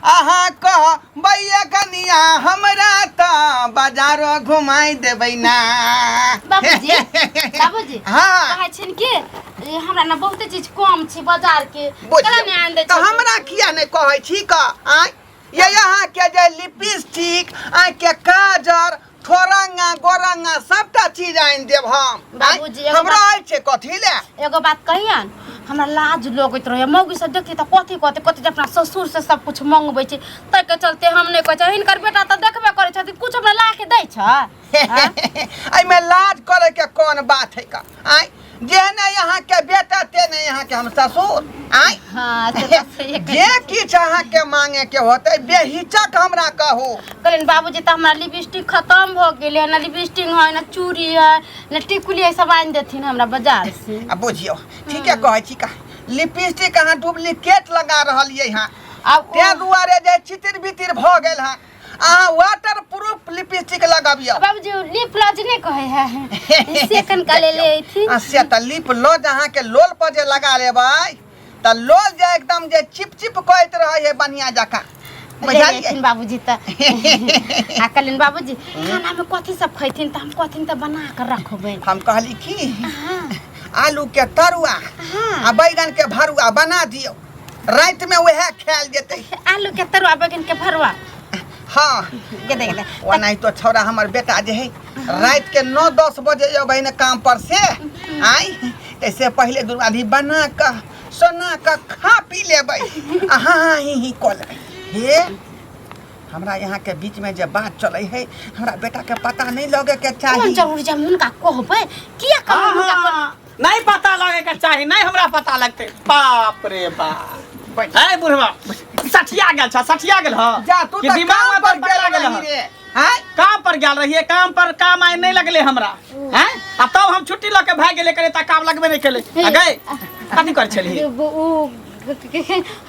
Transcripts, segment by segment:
अहाँ कहबै कनिया हमरा तऽ बाजारो घुमाइ देबै ना। बाबूजी, बाबूजी। हाँ। कहै छिन कि ए, हमरा ने बहुते चीज कम छै बाजार के। बुझियौ। केना नहि आनि दै तऽ छथिन? हमरा किया नहि कहै छी क आँय ये यहाँ के जे लिपस्टिक आँखि के काजर ठोरंगा गोरंगा सबटा चीज आनि देब हम। आँय? बाबूजी, एगो हमरा बात- होइ छै कथी ले। एगो बात कहियन, हमरा लाज लगैत रहै, मौगी सब देखती तऽ कथी कहते, कथी जे अपना ससुर से सब कुछ मंगबै छै, ताहिके चलते हम नहि कहै छियै। हिनकर बेटा तऽ देखबे करै छथिन, कुछ हमरा ला के दै छै? आँय? एहिमे लाज करे के कोन बात है का? आँय, जेहने यहाँ के बेटा तेने यहाँ के हम ससुर। आँय? हाँ, से तऽ सहिए कहै जे छी। किछु अहाँके मांगे के होतै बेहिचक हमरा कहू। कहलियनि बाबूजी तऽ हमरा लिपस्टिक खतम भऽ गेलै, ने लिपस्टिक है, ने चूड़ी है, ने टिकुली है, सब आनि देथिन हमरा बाजार से। आ बुझियौ, ठीके कहै छी का, लिपस्टिक अहाँ डुप्लीकेट लगा रहलियै हँ। आब ओ- ताहि दुआरे जे चितिर बितिर भऽ गेल हँ। अहाँ वाटर प्रूफ लिपस्टिक लगाबियौ। बाबूजी, ओ लिप लॉज नहि कहै है से कनिका ले ले अयथिन। आ से तऽ लिप लॉज अहाँके लोल पर जे लगा लेबै तऽ लोल जे एकदम जे चिप चिप करैत रहै है बढ़िया जकाँ। ले बुझलियै? अयथिन बाबूजी तऽ। आ कहलियनि बाबूजी, खानामे कथी सब खैथिन तऽ हम कहथिन तऽ बना कऽ रखबै। हम कहली की आलू के तरुआ आ बैगन के भरुआ बना दियौ, राति में वएह खायल जेतै। आलू के तरुआ बैगन के भरुआ? हाँ। गेदे गेदे। ओनाहि तो छौड़ा हमर बेटा जे है राति के 9-10 बजे अबै ने काम पर से आइ, तैसे पहिले दुनू आदमी बना कऽ सोना कऽ खा पी लेबै आ हाँ हाँ ही ही कऽ लेबै। हे, हमरा यहाँ के बीच में जे बात चलै है हमरा बेटा के पता नहीं लगे के कोन चाही। जरूरी जे हम हुनका कहबै? किया कहबै हुनका? हाँ, नहीं पता लगे के चाही, नहीं हमरा पता लगते। बाप रे बाप, बैठ। है बुढ़वा सठिया गेल छ, सठिया गेल ह। जा तू कि तऽ दिमाग काम में पर पर पकड़ा गेल गेल ह। रही रे। आँय? काम पर गेल रहिए, काम पर काम आइ नहीं लगले हमरा हैं, आ तब हम छुट्टी लऽ के भाग गेले करे त काम लगबे नहीं केले। आ गए कथी कर छलिए? उ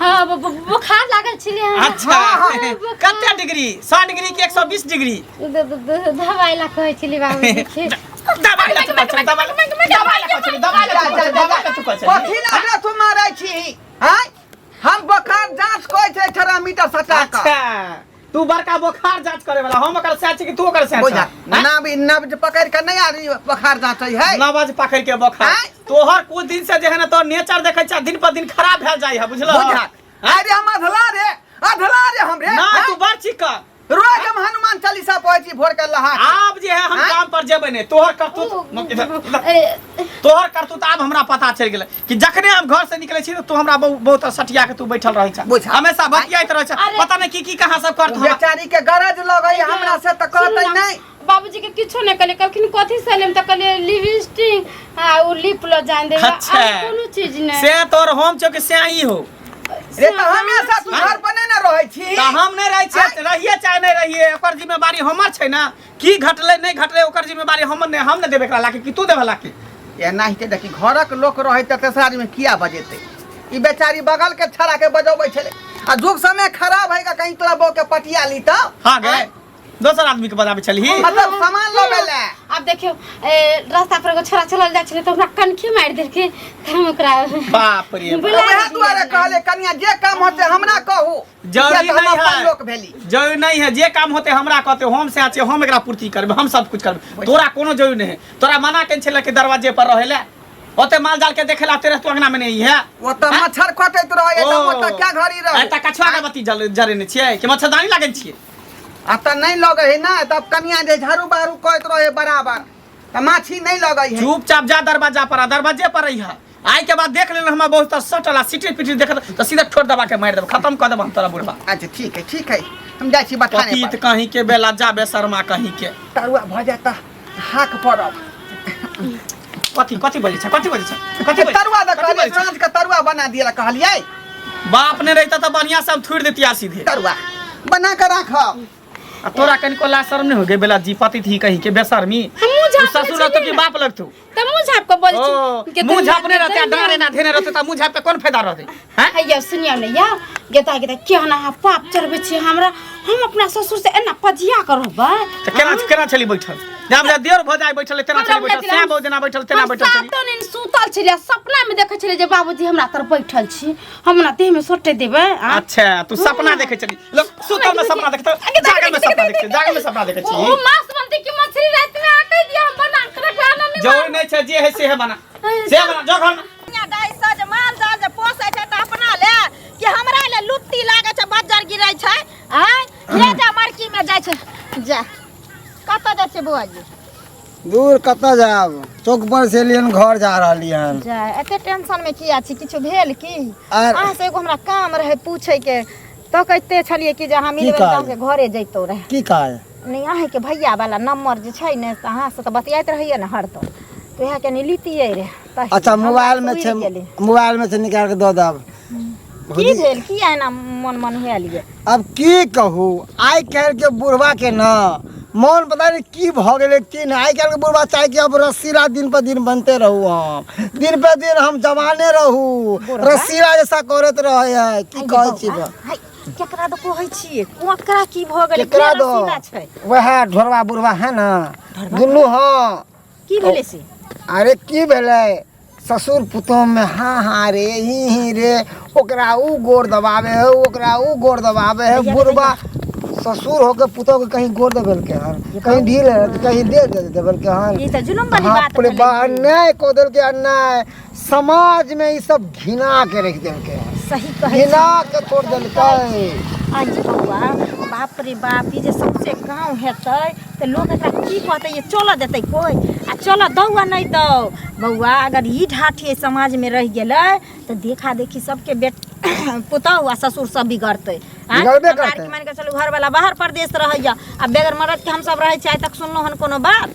हाँ, बुखार लागल छलै हमरा। अच्छा। हाँ, हाँ, बुखार। कते डिग्री? 100 डिग्री कि 120 डिग्री? दवाई ला कहै छली बाबूजी के। दवाई ला तू कहै छली, दवाई ला, दवाई ला कहै छली, दवाई ला तू कहै छली, दवाई ला तू कहै छली। कथी ला हमरा तू मारै छी? आँय? हम बोखार जांच करै छै थर्मामीटर सटा कऽ। अच्छा, तू बड़का बोखार जांच करे वाला, हम ओकर सैं छी कि तू ओकर सैं बुझा छह? हैं? नब नब्ज पकड़ के नहीं आदमी बोखार जांचै है। नब्ज पकड़ के बोखार। हैं? तोहर कुछ दिन से जे है ना तोहर नेचर देखै छ दिन पर दिन खराब भेल जाइ है, बुझलह? बुझा, अरे हम अधला रे, अधला रे हम रे। ना हैं? तू बड़ चिकन। रोज हम हनुमान चालीसा पढ़ै छी भोर के लहा के। आब जे है हम हैं? काम पर जेबै नहि, तोहर करतूत इधर, इधर। ए, तोहर करतूत आब हमरा पता चलि गेलै कि जखने हम घर से निकलै छी तऽ तू हमरा बहुत सटिया के तू बैठल रहै छ। बुझा। हमेशा बतियाइत रहै छ। अरे। पता नहि की की कहाँ सब करत हमरा। बेचारी के गरज लगै हमरा से तऽ सुनू कहतै ना, नहि। बाबूजी के किछो नहि कहलियै, कहलखिन कथी से लेम तऽ कहलियै लिपस्टिक आ उ लिप ल जान देबै। अच्छा। आर कोनो चीज नहि। से तोहर होम छौ कि से ही हो? रे तऽ हमेशा तू घर पर नहि ने रहै छी। तऽ हम नहि रहै छियै, रहिए चाहे नहि रहिए ओकर जिम्मेवारी हमर छै ने। की घटलै नहि घटलै ओकर जिम्मेवारी हमर नहि, हम नहि देबै एकरा लाके कि तू देबे लाके? एनाहिते देखी, घरक लोक रहै तऽ तेसरा आदमी किया बजेतै? ई बेचारी बगल के छड़ा के बजबै छलै आ जुग समय खराब है कहीं तोरा बहू के पटिया ली तऽ। हाँ गे, दोसर आदमी के बजाबै छलही? मतलब सामान लबै ले। आब देखियौ, ए, रास्ता पर एगो छोरा चलल जाइ छलै तऽ हमरा कनखी मारि देलकै तऽ हम ओकरा बाप रे बाप। बुला वएह देलियै। दुआरे कहले कनिया जे काम होतै हमरा कहू। जरूरी किया तऽ हम नहीं अपन है। लोक भेली। जरूरी नहीं है, जे काम होते हमरा कहते, हम से आछे, हम एकरा पूर्ति करबै, हम सब कुछ करबै, तोरा कोनो जरूरी नहीं है। तोरा मना केने छलै कि दरवाजे पर रहे ले, ओते माल जाल के देखे ला तेरे तू अंगना में नहीं है। ओतऽ मच्छर कटैत रहै तऽ ओतऽ क्या घड़ी रहै? एतऽ कछुआ के बत्ती जरेने छियै कि मच्छरदानी लागल छियै? आ तऽ नहि लगै है ना, तब कनिया जे झाड़ू बहारू करैत रहे बराबर तऽ माछी नहि लगै है। चुपचाप जा दरवाजा पर आ दरवाजे पर रहिहा। आइ के बाद देख लेना हमरा बहुत सटल आ सिटी पिटी देख तऽ सीधा ठोर दबा के मारि देब, खत्म कऽ देब हम तोरा बुढ़बा। अच्छा ठीक है, ठीक है, हम जाइ छी बथाने पतित पर। कहीं के बेला जाबे शर्मा कहीं के। तरुआ भऽ जायत तऽ हाक पड़ब। कथी कथी बजै छै, कथी बजै छै, कथी बजै छै? तरुआ दऽ कथी कहलियै, बजै छै? साँझ के तरुआ बना दिअ कहलियै। बाप ने रहिता तऽ बढ़िया से हम थुड़ि देतिया सीधे। तरुआ बना कऽ राखब। आ तोरा कनिको ला शर्म नहीं हो गई बेला जी पति थी कहीं के बेशर्मी? हम मुँह तू झाँपने ससुर रहतो छलियै कि ने। बाप लगतो? तऽ मुँह झाँप कऽ बजै छी ओ, कि मुँह तुम झाँपने रहते आ देबै डाँरे ना धेने रहते तऽ मुँह झाँप के कोन फायदा रहते? हैं? हैया सुनियौ ने यौ, गेता गेता केहन अहाँ पाप चढ़बै छी हमरा। हम अपना ससुर से एना पजिया कऽ रहबै? तऽ केना केना छली बैठल? जब जब देर भ जाय बैठल तेना हमरा छली बैठल बुझाइत सैं बहु जेना बैठल तेना हम बैठल छली सातो दिन सुतल छलियै सपना में देखै छलियै जे बाबूजी हमरा तर बैठल छी हमरा देह में सोटे देबै आ? अच्छा तू सपना देखै छली लोग सुतल में सपना देखत जागल में सपना देखै जागल में सपना देखै ओ छी ओ मांस बनते कि मछली रात में आके दिया हम बना के रखबै आना नहीं जरूरी नहीं छै जे है से है बना से बना जो घर में दाइ से जे माल जाल जे पोसै छै तऽ अपना ले कि हमरा ले लुत्ती लागै छै बज्जर गिरै छै आँय ले जा मरकी में जाइ छै जा कतऽ जाइ छै बौआ जी दूर कतऽ जायब चौक पर से एलियन घर जा रहलियै हन जा एते टेंशन में किया छी किछु भेल की आर- अहाँ से एगो हमरा काम रहै पूछे के तो कहिते छलियै कि जे अहाँ मिलबै तऽ काज? अहाँके घरे जैतौ रहै की काज नहि अहाँके भैया वाला नंबर जे छै ने तऽ अहाँ से तऽ बतियाइत रहैया ने हरदम तऽ इएह कनि लितियै रहे तही अच्छा हमरा मोबाइल में उड़ि छै गेलै। मोबाइल में से निकाल के दऽ देब की भेल की एना मन मन हुए अब की कहू आइ काल्हि के बुढ़वा के न मन पता नहीं की भऽ गेलै की नहि आइ काल्हि के बुढ़वा चाहे कि अब रसीला दिन पर दिन बनते रहू हम दिन पर दिन हम जवाने रहू रसीला जैसा करैत रहे है की कहै छी बा? हाय, केकरा दऽ कहै छियै ओकरा की भऽ गेलै केकरा किया दो रसीला छै वएह ढोरबा बुढ़वा है न दुनू हाँ की भेलै से अरे की भेलै ससुर पुतोहमे हाँ हाँ रे ही ही रे ओकरा ऊ गोर दबावे है ओकरा ऊ गोर दबावे है बुढ़बा ससुर होके पुतोह के कहीं गोर दबेलके हन कहीं ढील है कहीं दे दे देबेलके हन ई तऽ जुलुम वाली बात बाप रे भेलै बा अन्याय कऽ देलकै अन्याय समाज में ई सब घिना के रख देलकै हन सही कहै छी। घिना के छोड़ देलकै आज बौआ बाप रे बाप ई जे सबसे गाँव हेतै तऽ लोक एकरा की कहतै ये चलऽ देतै कोइ आ चलऽ दौ आ नहि दौ बौआ अगर ई ढाठी एहि समाजमे रहि गेलै तऽ देखा देखी सबके बेट पुतहु आ ससुर सब बिगड़तै आँय? बिगड़बे हमरा आरके करतै। मानि कऽ चलू घरवला बाहर परदेश रहैया आ बगैर मरदके हमसब रहै छी आइ तक सुनलहुँ हन कोनो बात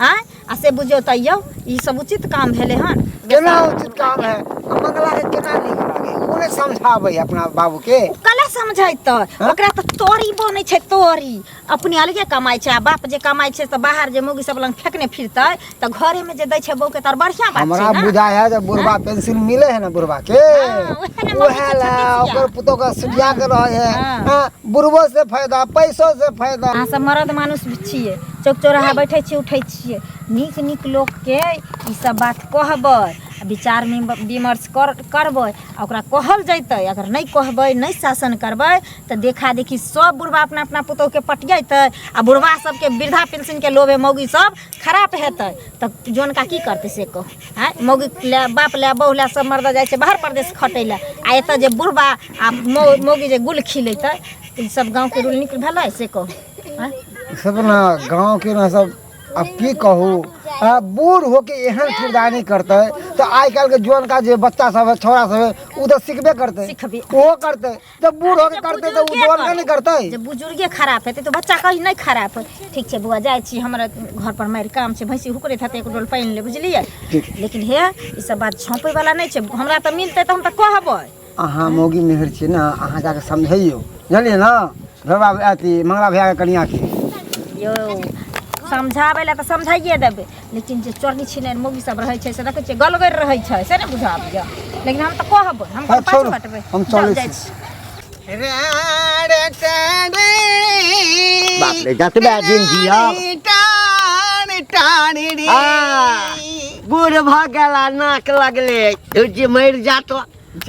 आँय आ से बुझियौ तैयो ई सब उचित काम भेलै हन केना उचित काम है आ मंगला के केना नीक लागे ओ नहि समझाबै अपना बाबू के ओ कला समझैतै ओकरा तऽ तोरी बनै छै तोरी अपने अलगे कमाइ छै आ बाप जे कमाइ छै तऽ बाहर जे मौगी सब लग फेकने फिरतै तऽ घरेमे जे दै छै बहूके तऽ बढ़िआँ बात हमरा छै ने बुझाय है जे बुढ़वा पेंसिल मिले है ना बुढ़वा के हाँ, ओहे ने मौगी ओहे के ला छत्तीसिया। ओकर पुतोह के सुझा के रहे है हाँ। हाँ, बुढ़बो से फायदा पैसो से फायदा अहाँ सब मरद मानुस छियै चौक चौराहा बैठै छियै उठै छियै नीक नीक लोकके ई सब बात कहबै आ विचार विमर्श कर करबै आ ओकरा कहल जैतै अगर नहि कहबै नहि शासन करबै तऽ देखा देखी सब बुढ़बा अपना अपना पुतोहुके पटियेतै आ बुढ़बा सबके वृद्धा पेंशनके लोभे मौगी सब खराब हेतै तऽ जनका की करतै से कहू आँय मौगी लए बाप लए बहु लए सब मर्दा जाइ छै बाहर परदेश खटै लए आ एतऽ जे बुढ़बा आ मौगी जे गुल खिलेतै ई सब गाँवके रूल नीक भेलै से कहू आँय सब ना गाँव के ना सब अब की कहू आ बूढ़ होके एहन किरदानी करतै तऽ आइ काल्हि के जौन का जे बच्चा सब है छोरा सब है ओ तऽ सिखबे करतै सिखबे। ओहो करतै जब बूढ़ होके जे करतै तऽ ओ बुजुर्गे जौन का नहि करतै जे बुजुर्गे खराब हेतै तऽ बच्चा कहीं नहि खराब है ठीक छै बौआ जाइ छी हमरा घर पर मारि काम छै भैंसी हुकरैत हेतै एक डोल पानि ले बुझलियै ठीक। लेकिन हे ई सब बात छौंपै वाला नहि छै हमरा तऽ मिलतै तऽ हम तऽ कहबै अहाँ मौगी मेहर छियै ने अहाँ जाके समझैयौ बुझलियै ने ढोरबा अथी मंगला भैयाके कनियाँके यौ समझाबै लए तऽ समझाइए देबै लेकिन जे चोरनी छिनैर मौगी सब रहै छै से देखै छियै गलगरि रहै छै से नहि बुझाबैए लेकिन हम तऽ कहबै हम हँ, पाछू छोड़ू, हटबै हम चलै जाउ, जाइ छी। छी। बाप रे, जतबे दिन जियब। आ, बूढ़ भऽ गेला नाक लगले जे मरि जातो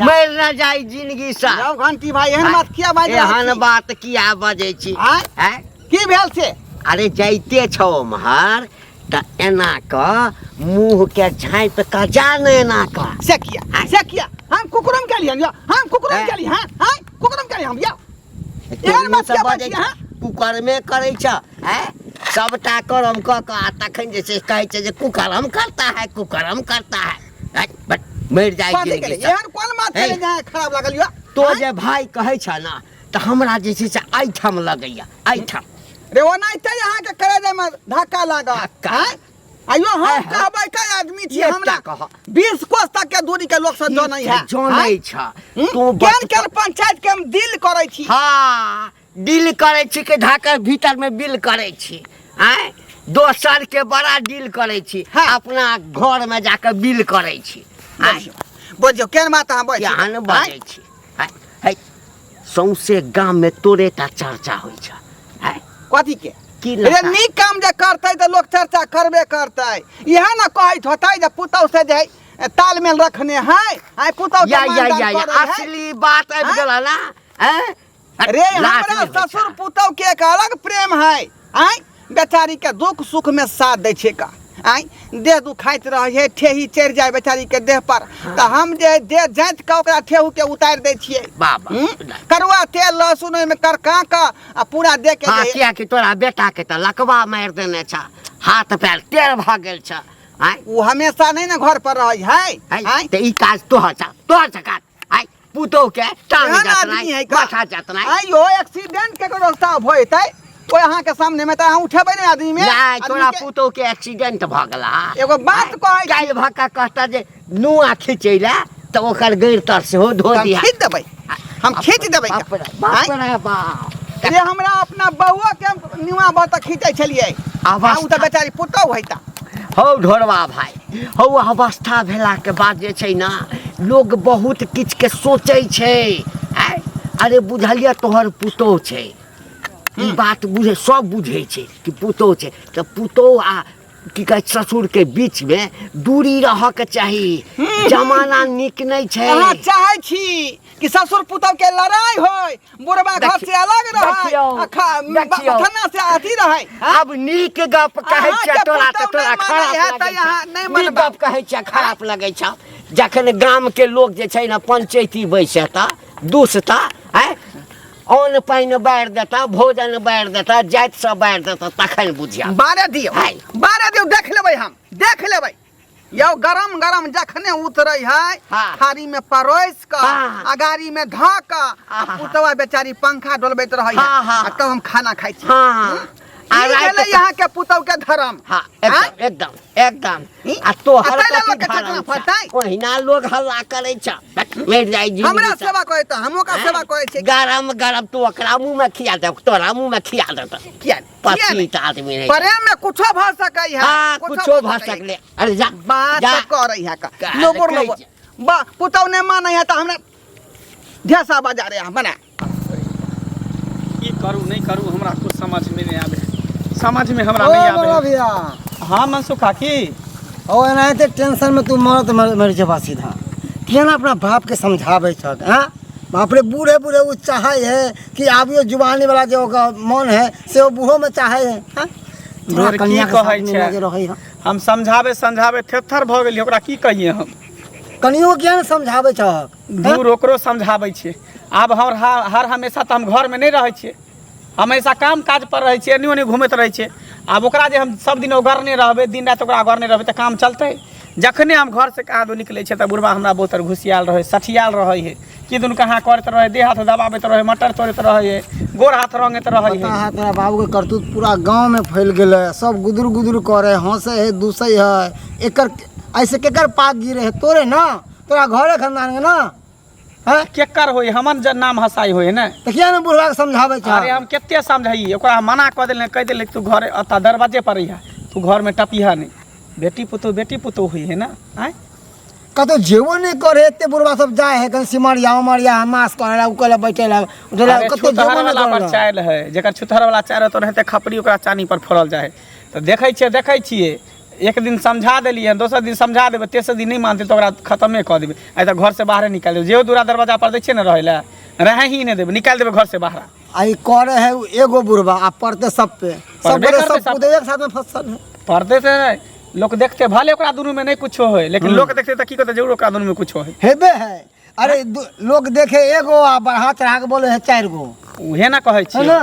मरि न जाय जिंदगी से जाउ घंटी भाई एहन बात किया बाजि रहल एहन छी? बात किया बजै छी आँय? आँय? की भेल से अरे जाइते छौ ओम्हर तऽ एना कऽ मुँह के झाँपि कऽ जा ने एना कऽ से किया से किया हम कुकुरम केलियै यौ हम कुकुरम केलियै हँ हँ कुकुरम केलियै हम यौ एहन बात किया बाजै छी अहाँ? कुकर्मे करै छ आँय सबटा करम कऽ कऽ आ तखन जे छै कहै छै जे कुकर्म करता है कुकर्म करता है आँय, बट मरि जाइ कथी जिंदगी केलियै से। एहन कोन बात हे। केलियै जे अहाँके खराब लागल यौ तो जे भाय कहै छ ने तऽ हमरा जे छै से एहिठाम लगैया एहिठाम रे ओनाहिते अहाँके करेजे में धक्का लागल धक्का। आँय? आइयो हम आँय, कहबै कै आदमी छी एकटा हमरा कह। 20 कोस तक के दूरी के लोक सब जनै है जनै छ तू केन केन पंचायत के हम दिल करै छी हाँ डील करै छी कि ढाकर भीतर में बिल करै छी आँय दोसर के बड़ा डील करै छी हाँ। अपना घर में जाके बिल करै छी आँय बुझियौ केन बात अहाँ बजै छी? केहन बजै छी आँय है सौंसे गाम में तोरे टा चर्चा होइ छ आँय कथी के की रे नशा? नीक काम जे करतै तऽ लोक चर्चा करबे करतै। इएह ने कहैत होतै जे पुतहु से जे है तालमेल रखने है, आइ पुतहु के या या मानदान या या करै है। असली बात आबि आँय? गेल ना हैं? रे लाज हमरा नहि होइ छै। ससुर पुतहु के एक अलग प्रेम है। आँय बेचारी के दुख सुख में साथ दै छै का। आँय देह दुखाइत रहै है, ठेही चढ़ि जाय बेचारी के देह पर, तऽ हम जे देह जाँति कऽ ओकरा ठेहू के उतारि दै छियै। वाह, वाह। करुआ तेल लहसुन ओहिमे करका कऽ आ पूरा देह के हाँ, जे- कियाकि तोरा बेटा के तऽ लकवा मारि देने छ, हाथ पैर टेढ़ भऽ गेल छ। आँय? ओ हमेशा नहि ने घर पर रहै है। आँय, आँय? तऽ ई काज तोहर छ, तोहर छ काज। आँय, पुतोह के टांग एहन जतनाइ, आदमी है का? माथा जतनाइ। आँय यो एक्सीडेंट के रास्ता भइतै ओहि अहाँके सामने में तऽ अहाँ उठेबै ने आदमी में? नहि, आदमी तोरा के- पुतोह के एक्सीडेंट भऽ गेला। एगो बात कहै छी। काल्हि भऽ कऽ कहता जे नुआ खिचै लए, तऽ ओकर गैर तर सेहो धो तऽ हम दिहा। खींच देबै, हम खींच देबै। बाप रे बाप। आँय? रे बाप। रे हमरा अपना बउआ के हम नुआ भऽ तऽ खींचै छलियै। अवस्था- आ ओ तऽ बेचारी पुतोह हैता। हौ ढोरबा भाई, हौ अवस्था भेलाके बाद जे छै ने लोग बहुत किछुके सोचै छै। आँय? अरे बुझलियै तोहर पुतोह छै, ई बात बुझे सब बुझै छै कि पुतोह छै, तऽ पुतोह आ की कहै छै ससुरके बीचमे दूरी रहऽके चाही। जमाना नीक नहि छै। अहाँ चाहै छी कि ससुर पुतोह के लड़ाई होय, बुढ़बा घर से अलग रहै, देखियौ, आ देखियौ। बथना से अथी रहै। आब नीक गप कहै अहाँके छियै तोरा तऽ पुतोह तोरा नहि मानै खराब है तऽ लगै अहाँ छौ। नहि नीक मनबै। गप कहै छियै खराब लगै छौ। जखन गामके लोक जे छै ने पंचैती बैसता दुसता, आँय अन्न पानि बारि देता, भोजन बारि देता, जाति सब बारि देता, तखन बुझिया। बारह दियौ, हाय। बारह दियौ, देख लेबै हम, देख लेबै। यौ गरम गरम जखने उतरै है, हाँ। थारी में परोसि कऽ, हाँ। अगाड़ी में धऽ कऽ, आ हाँ। पुतवा बेचारी पंखा डोलबैत रहै है, हाँ, हाँ। आ तब हम खाना खाइ छी। हाँ। आ ई राति भेलै कऽ- अहाँके पुतहु के धर्म। हाँ, एकदम, आँय? एकदम, एकदम। ई? आ तोहर आ ताहि लए कथी लोकके धर्म ठकना छौ? फटतै? ओहिना लोग हल्ला करै छौ। मरि जाइ जिंदगी हमरा सँ। सेवा करै तऽ हम ओकरा सेवा करै छियै। गरम गरम तू ओकरा मुँह में खिया दे, तोरा मुँह में खिया देतौ। किया? किया नहि? पतित आदमी रहै छै। प्रेम में कुछो भऽ सकै है। हाँ, कुछो भऽ सकै है। सकले। अरे जा, बात जा। करै है का। काल लोबोर कहै लोबोर। छै। बा पुतहु नहि मानै है तऽ हमरा ढेसा बजा रे बना। की करू नहीं करू हमरा कुछ समझ में नहीं आवे, समझ में हमरा ओ नहीं आवे। बड़ा भैया। हाँ मनसुख काकी। ओ एनाहिते टेंशन में तू मरत मर जेबा सीधा। केना अपना बाप के समझाबै छक? हाँ बाप रे, बूढ़े बूढ़े वो चाहे है कि आबियो जुबानी वाला जो ओकर मन है से वो बूढ़ो में चाहे है। हाँ? तोहर की कनिया के कहै साथ में छै? लगे रहै है। हम समझाबे समझाबे थेथर भऽ गेलियै, ओकरा की कहिए हम? कनियो किया ने समझाबै छहक? दूर ओकरो समझाबै छियै। आब हम हर हमेशा तऽ हम घरमे नहि रहै छियै, हमेशा काम काज पर रहै छियै, एन्नी ओन्नी घूमैत रहै छियै। आब ओकरा जे हम सब दिन ओगरने रहबै, दिन राति ओकरा ओगरने रहबै तऽ काम चलतै? जखने हम घरसँ कहाँ निकलै छियै तऽ बुढ़बा हमरा बहुत घुसियाल रहै, सठियाल रहै है, की दुनू कहाँ करैत रहै, देह हाथ दबाबैत रहै, मटर तोड़ैत रहै है, गोर हाथ रंगैत रहै पता है। है तोरा बाबू के करतूत पूरा गांव में फैल गेलै, सब गुदुर गुदुर करे, हंसे है, दूसै है। एकर ऐसे केकर पाग गिरे है? तोरे ना, तोरा घरे खानदान के ना। हैं? केकर होय? हमर नाम हंसाई होय ने। तऽ किया ने बुढ़वा के समझाबै छह? अरे हम कते समझाइए ओकरा, हम मना कऽ देलियै, कहि देलियै तू घर अतऽ दरवाजे पर रहिहा, तू घरमे टपिहा नहि। बेटी पुतोह बेटी पुतोह होइ है ना। आँय कतौ जेबो नहि करे, एते बुढ़वा सब जाय है कहीं सिमरिया उमरिया, मास करे ला, उ करे ला, बैठे ला, उठे ला, अरे कतौ छुतहर जेबो नहि वाला पर करे ला। चालि है, जेकर छुतहर वाला चालि रहतौ ओनाहिते खपरी ओकरा चानी पर फोड़ल जाइ है। तऽ देखै छियै, देखै छियै, एक दिन समझा देलियै, दोसर दिन समझा देबै, तेसर दिन नहि मानतै तऽ ओकरा खतमे कऽ देबै। आइ तऽ घरसँ बाहरे निकालि देबै। जे दूरा दरवाजा पर दै छियै ने रहै लए, रहै ही नहि देबै, निकालि देबै घरसँ बाहर। आ ई करे है उ एगो बुढ़वा आ पड़ते सब पे, सब पड़बे गोरे करतै सब सब। पुतोह एक साथ में फसल है। पड़ते से नहि, लोक देखते भले ओकरा दुनूमे नहि कुछो होय, लेकिन लोक देखते तऽ की कहतै? जरूर ओकरा दुनूमे कुछो होय हेबे है। अरे लोग देखे एगो आ बढ़ा चढ़ा के बोले है चारि गो, उहे ना कहै है छियै ना?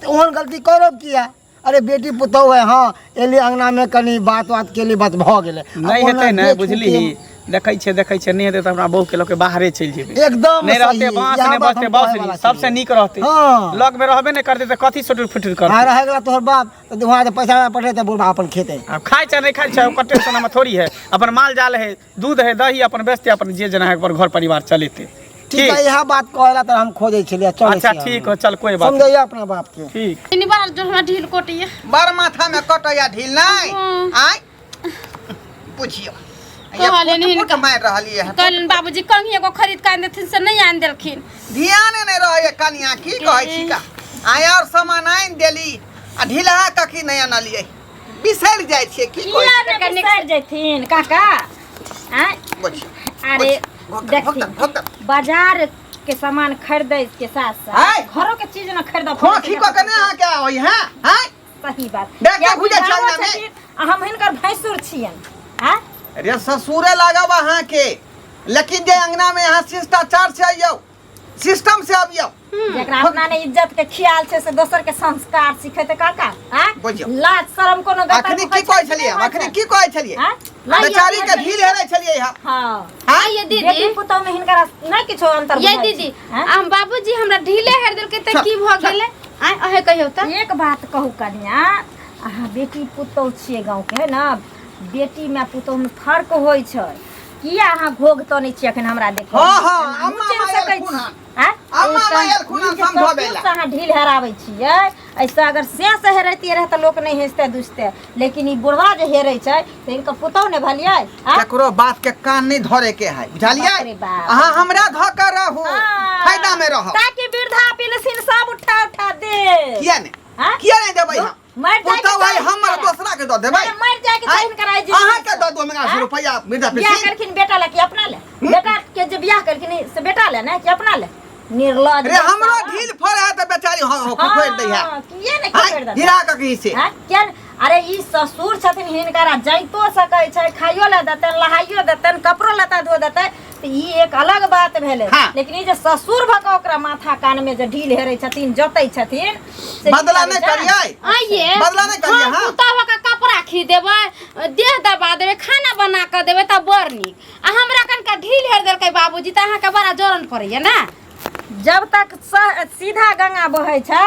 तऽ ओहन गलती करब किया? अरे बेटी पुतोह है, हाँ एली अंगना में कनी बात बात केली, बात भऽ गेलै। नहि आब हेतै ओना ने, देख बुझलिही? देखै छियै, देखै छियै, नहि हेतै तऽ हमरा बहू के लऽ के बाहरे चलि जेबै। एकदम नहि रहतै सही, बाँस, इएह नहि बात बचतै हम बाँस, कहै वाला सबसे छलियै। नीक रहतै। हाँ। लग में रहबे नहि करतै तऽ कथी सुटुर फुटुर हाँ, करतै? रह गेला तोहर बाप तऽ वहाँ जे पैसा पठेतै बुढ़बा अपन खेतै। आब खाइ छै नहि खाइ छै ओकर टेंशन हमरा थोड़ी है। अपन माल जाल है, दूध है, दही अपन बेचते, अपन जे जेना है अपन घर परिवार चलेते। ठीक है, इएह बात कहला तऽ हम खोजै छलियै। चलै अच्छा छी हम। ठीक हो, चल कोई बात समझैया अपना बाप के। ठीक। इनी बड़ा जोर हमरा ढील कटैया। बड़ माथा में कटैया ढील नहि? हाँ। आँय बुझियौ कहलियनि फुट फुट हिनका। मारि रहलियै है। कहलियनि बाबूजी कंघी एगो खरीद कऽ आनि देथिन, से नहि आनि देलखिन। ध्याने नहि रहैया कनिया, की कहै छी का? आय और सामान आनि देली आ ढीला कखी नहि अनलियै बिसरि जाइ छियै की कहै किया ने बिसरि जैथिन काका आँय बुझियौ अरे देखी देखी बाजार के सामान खरीदै के साथ आँय? साथ घरों के चीज न खरीदऽ खोखी कऽ के नहि अहाँके आबै हैं आँय सही बात देख के कियाकि बुझै छै भावो अंगना में। छथिन आ हम हिनकर भैंसुर छियनि आँय रे ससुरे लागब अहाँके लेकिन जे अंगना में अहाँ शिष्टाचार से अइयौ सिस्टम से अबियौ जकरा अपना ने इज्जत के ख्याल छै से दोसर के संस्कार सिखेतै काका आँय बुझियौ। लाज शरम कोनो गतर अखनी मुखै की कहै छै कि छलियै नहि हम होइ अखनी छै? की कहै छलियै आँय? लाज बेचारी के ढील हेरै छलियै हम हाँ आँय ये दीदी बेटी पुतोह में हिनकर नहि किछो अंतर ये बुझाइ दीदी छै, आँय? हम बाबूजी हमरा ढीले हेर देलकै तऽ की भऽ गेलै आँय अहे कहियौ तऽ एक बात कहू कन्या अहाँ बेटी पुतोह छियै गाँवके है ने बेटीमे आ पुतोहमे फर्क होइ छै किया अहाँ घोघ तनै छियै अखन हमरा देखो हाँ, हाँ, अम्मा माय एलखुन हन। अम्मा माय एलखुन हन समझबै ला। अहाँ ढील हेराबै छियै ऐसे अगर से से हेरैतियै रहै तऽ लोक नहि हँसतै दुसतै लेकिन ई बुढ़वा जे हेरै छै तऽ हिनकर पुतोह ने भलियै आँय? केकरो बात के कान नहीं धरे के है बुझलियै बाप रे बाप। अहाँ हमरा धऽ के रहू हाँ। फायदा में रहब ताकि वृद्धा पेंशन सब उठा उठा दे किया नहीं हाँ? किया नहीं देबै हम मर जाए के पुतहु है चाही हमर हिनकरा। दोसरा के दऽ देबै मर जाए के चाही हिनकरा ई जिंदगी अहाँ के से। दऽ दू हमरा हाँ? रुपैआ वृद्धा बियाह पेंशन करखिन बेटा ला कि अपना ले बेटा के जे बियाह करखिन से बेटा ले ने कि अपना ले निर्लज रे हमरो ढील फड़ है तऽ बेचारी हाँ हाँ खोखरि दै है हाँ, किए ने खोखरि देतै? हीरा के कही से हाँ, किया ने? अरे ई ससुर छथिन हिनकरा जाइतो सकै छै खाइयो ले देतनि लहाइयो देतनि कपड़ो लत्ता धो देतै तऽ ई एक अलग बात भेलै हाँ। लेकिन ई जे ससुर भऽ कऽ ओकरा माथा कान में जे ढील हेरै छथिन जोतै छथिन से की बदला करै नहि छै? करियै आइए बदला नहि करियै, हम हाँ। पुतहु के कपड़ा खी देबै देह दबा देबै खाना बना कऽ देबै तऽ बड़ नीक आ हमरा कनका ढील हेर देलकै बाबूजी तऽ अहाँके बड़ा जलन पड़ैया ने जब तक सीधा गंगा बहै छै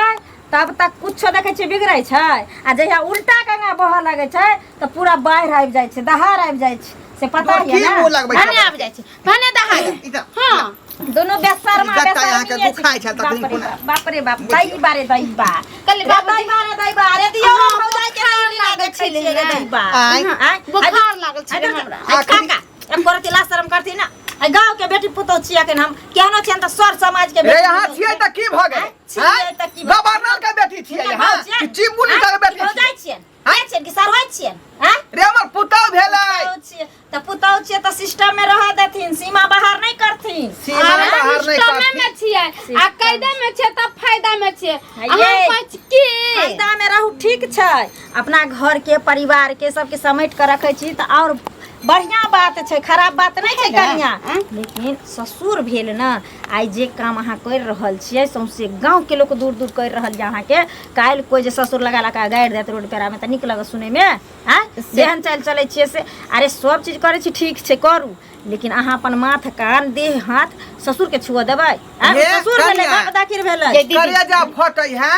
तब तक कुछो देखै छियै बिगड़ै छै आ जहिया उल्टा गंगा बहऽ लगै छै तऽ पूरा बाढ़ि आबि जाइ छै दहाड़ आबि जाइ छै से पता की यऽ ने मुँह लगबै भने आबि जाइ छै भने दहा ई तऽ- हँ दुनू बेशर्मा ई गत्ता अहाँके बेशर्मी दुखाइ छै तखन बाप रे कोना- बाप, बाप रे बाप दई बारे दई बा कहली रे बाबूजी- दई बारे दई बा अरे दियौ अहाँ भौजाई के बोखार लीला लागल देखै छलै छियै रे ने। दई बा आँय। आँय? बोखार लागल छलै आँय, हमरा। आँय, आखिरी- काका एक करती लाज शरम करती ना आइ गाँव के बेटी पुतोह छियै अखन हम केहनो छियनि तऽ सर समाज के रे बेटी यहाँ पुतोह छियै तऽ की भऽ गेलै आँय, छियै तऽ की भऽ- गवर्नर के बेटी छियै हिनकर यहाँ भाव छियनि? कि चिम्बुनी के बेटी छियै भौजाइ छियनि आँय छियनि कि सरहोइ छियनि आँय रे हमर पुतहु भेलै पुतहु छियै तऽ पुतहु छियै तऽ सिस्टम में रहऽ देथिन सीमा बाहर नहि करथिन सीमा बाहर नहि सिस्टमे करथिन में छियै आ कैदे में छियै तब फायदा में छियै आ हम ये। कहै छी की फायदा में रहू ठीक छै अपना घर के परिवार के सबके समेट के रखै छी तऽ आओर बढ़िया बात छै खराब बात नहि छै कनिया लेकिन ससुर भेल ने आइ जे काम अहाँ करि रहल छियै सौंसे गाँवके लोक दूर दूर करि रहल यऽ अहाँके काल्हि कोइ जे ससुर लगा लगा गारि देत रोड पेरामे तऽ नीक लगत सुनैमे आँय जेहन चालि चलै छियै से अरे सब चीज करै छी ठीक छै करू लेकिन अहाँ अपन माथ कान देह हाथ ससुरके छुअ देबै आँय? हे, ससुर भेलै कनिया। बाप दाखिर भेलै ये दीदी। करेजा फटै है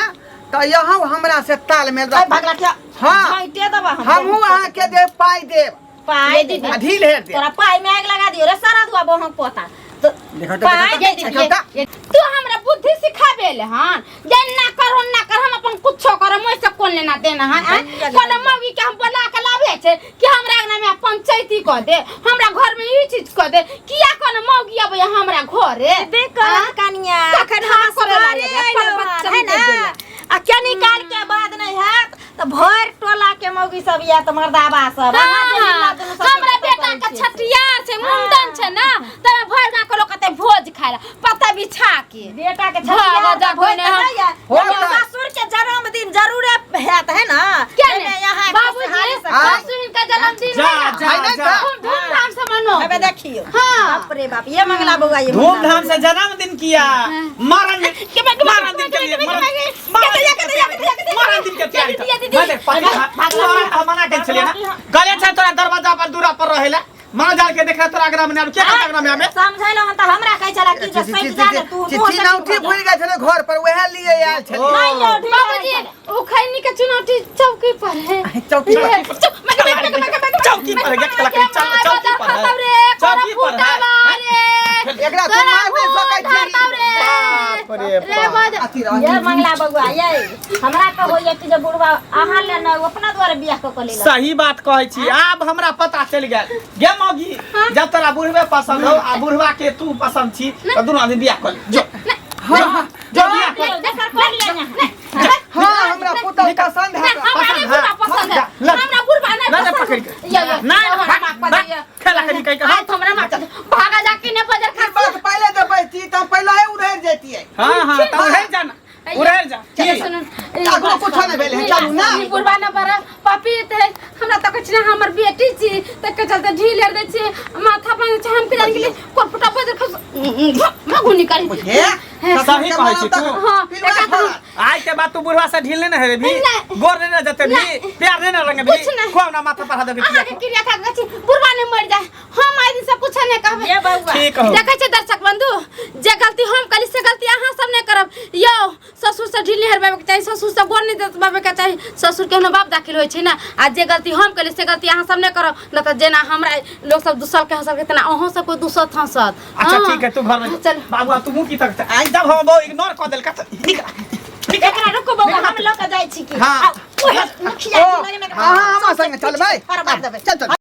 तऽ यहाँ हमरा से तालमेल अइ भगला क्या हाँ। झाँटे देबऽ हम हमहूँ अहाँके जे पाइ देब पाइ ये दीदी। आ ढील हेर देब तोरा पाइ में आगि लगा दियो रे सारा धुआ बहक पोता तो देखो तो, पाइ देखो दे तो, दीदी। देखो तो। ये तू हमरा बुद्धि सिखाबे ले हन जे ना करो ना कर हम अपन कुछो करम ओइसे कोन लेना देना है आँय? गंजा कोनो मौगी के हम बोला के लाबे छै कि हमरा अंगना में पंचायती कऽ दे हमरा घर में ई चीज कऽ दे किया कोनो मौगी अबै हमरा घरे बे करत कनिया तखन अखन हम करे घरे लागल, अयलहुँ पर हन, बच्चा है के ना देला। आ कनी काल के बाद नहीं हैत तऽ भरि टोला के मौगी सब या तऽ मर्दाबा सब अहाँ जे लीला दुनू सब हमरा के बेटा करै के छियै से। छठियार छै मुंडन छै ना तमे भरि गाँव के लोग कहते भोज खाय ला पत्ता बिछा के बेटा के भाग छठियार जा तऽ भोज कोइ तऽ ने नहि है। हो लेकिन तऽ। ससुर के जन्मदिन जरूरे हैत है ना क्या एहिमे ने यहाँ बाबूजी खुशहाली से हाँ। परसू हिनका जन्मदिन जा, है ना जा, है ना जा। तऽ? खूब धूमधाम से मनो अबे देखियो हाँ। बाप रे बाप ये मंगला बउआ ये मंगला धूमधाम से जन्मदिन किया मरण मरण दिन के लिए मरण मरण दिन के तैयारी दीदी, मैं देख पति हम मना के छलिए ना गले छै तोरा दरवाजा पर दूरा पर रहेला मां जाल के देखा तोरा अगरा में आब के अगरा में आबे समझैलो हन तऽ हमरा कहै छला कि जे सटि जा ने तू तू चिनौती भूलि गेल छलै घर पर वएह लिए आयल छलै नहीं यौ, ढीला बाबूजी ओ खैनी के चुनौती चौकी पर है चौकी पर। चौकी पर है, गेट लकड़ी, चौकी पर है। चौकी पर है। एकरा तू मार नहि सकै छी बाप रे बाप। अथी रह ये मंगला बउआ ये हमरा तऽ होइए कि जे बुढ़वा अहाँ ले ने अपना द्वारे बियाह कऽ कऽ लेलक सही बात कहै छी आब हमरा पता चलि गेल गे मौगी जब तोरा बुढ़बे पसंद हो आ बुढ़वा के तू पसंद छी तऽ दुनू आदमी बियाह कऽ ले जो जो बियाह कऽ ले। दोसर कऽ लिअ यहाँ हाँ हमरा पुतहु पसंद गेलै हँ, चलू ना। ई बुढ़बा न बड़ा पापी है, हमरा त कहै छै ने हमर बेटी छी, तके चलते ढील एर दै छी, माथा पर छै, हम के जान गेली कोन फुटा बजर खस मगु निकाली। बुझे सही कहै छी तू। हां, पिलुआ एका फड़ल। आइ के बाद तू बुढ़वा से ढील नहीं ने हेबी, नहीं। गोर नहीं ने जते भी, नहीं। प्यार नहीं ने रंगबी, कुछ नहीं। खूब ना माथा पर हाथ देबी। अहाँ के क्रिया खा के बुढ़बा ने मर जाए, हम आइ दिन से कुछ नहीं कहबै। ये बउआ। ठीक हो। देखै छै दर्शक बंधु, जे गलती हम करी से गलती अहाँ सब नहीं करब। यौ ससुर से ढील नहीं हरबाबे के चाही, ससुर से गोर नहीं दबाबे के चाही, ससुर के बाप दाखिल होइ छै ने। आ जे गलती हम करी से गलती अहाँ सब नहीं करब, न तऽ जेना हमरा लोक सब दूसल के हंसल के तेना अहूँ सबके दूसत हंसत। अच्छा हाँ। ठीक है, तू घर में चल। बाबू, तू मुंह की तक आई जब हम बहु इग्नोर कर देलका त निकल निकल। एकरा रुको बउआ, हम लऽ के जाइ छी की। हाँ। आ, ओहे मुखिया जी लगे ने। हाँ, हाँ, हमरा संगे चलबै। फरमार देबै। चल चल।